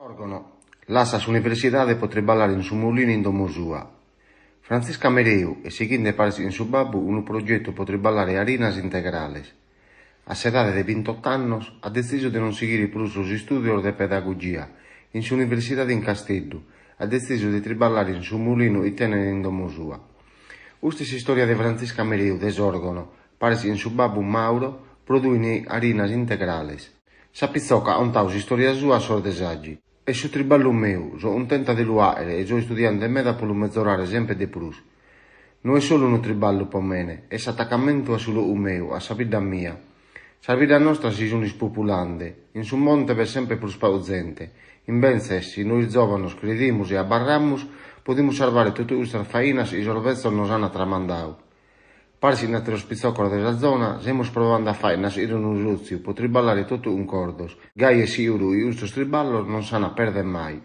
Sòrgono, Lassat s'universidade pro traballare in su mùlinu in domo sua. Frantzisca Mereu est sighende paris cun su babbu unu progetu pro traballare arinas integrales. A s'edade de bintoto annos at detzisu de non sighire prus sos istùdios de pedagogia in s'universidade in Casteddu, at detzisu de traballare in su mùlinu chi tenet in domo sua. Custa est s'istòria de Frantzisca Mereu de Sòrgono, paris cun su babbu Mauro produint arinas integrales. Sa pitzoca at contadu s'istòria sua a sos de s'Agi. Est su traballu meu, so cuntenta de lu fàghere e so istudiende meda pro lu mezorare semper de prus. No est solu unu traballu pro mene, est s'atacamentu a su logu meu, a sa bidda mia. Sas biddas nostras si sunt ispopulende, in su monte b'est semper prus pagu zente. Imbetzes, si nois giòvanos credimus e abarramus, podimus sarvare totu custas fainas chi sos betzos nos ant tramandadu. Paris cun àteros pitzocos de sa zona, semus provende a fàghere nàschere unu sòtziu pro traballare totu cuncordos, gai est seguru chi custos traballos non s'ant a pèrdere mai.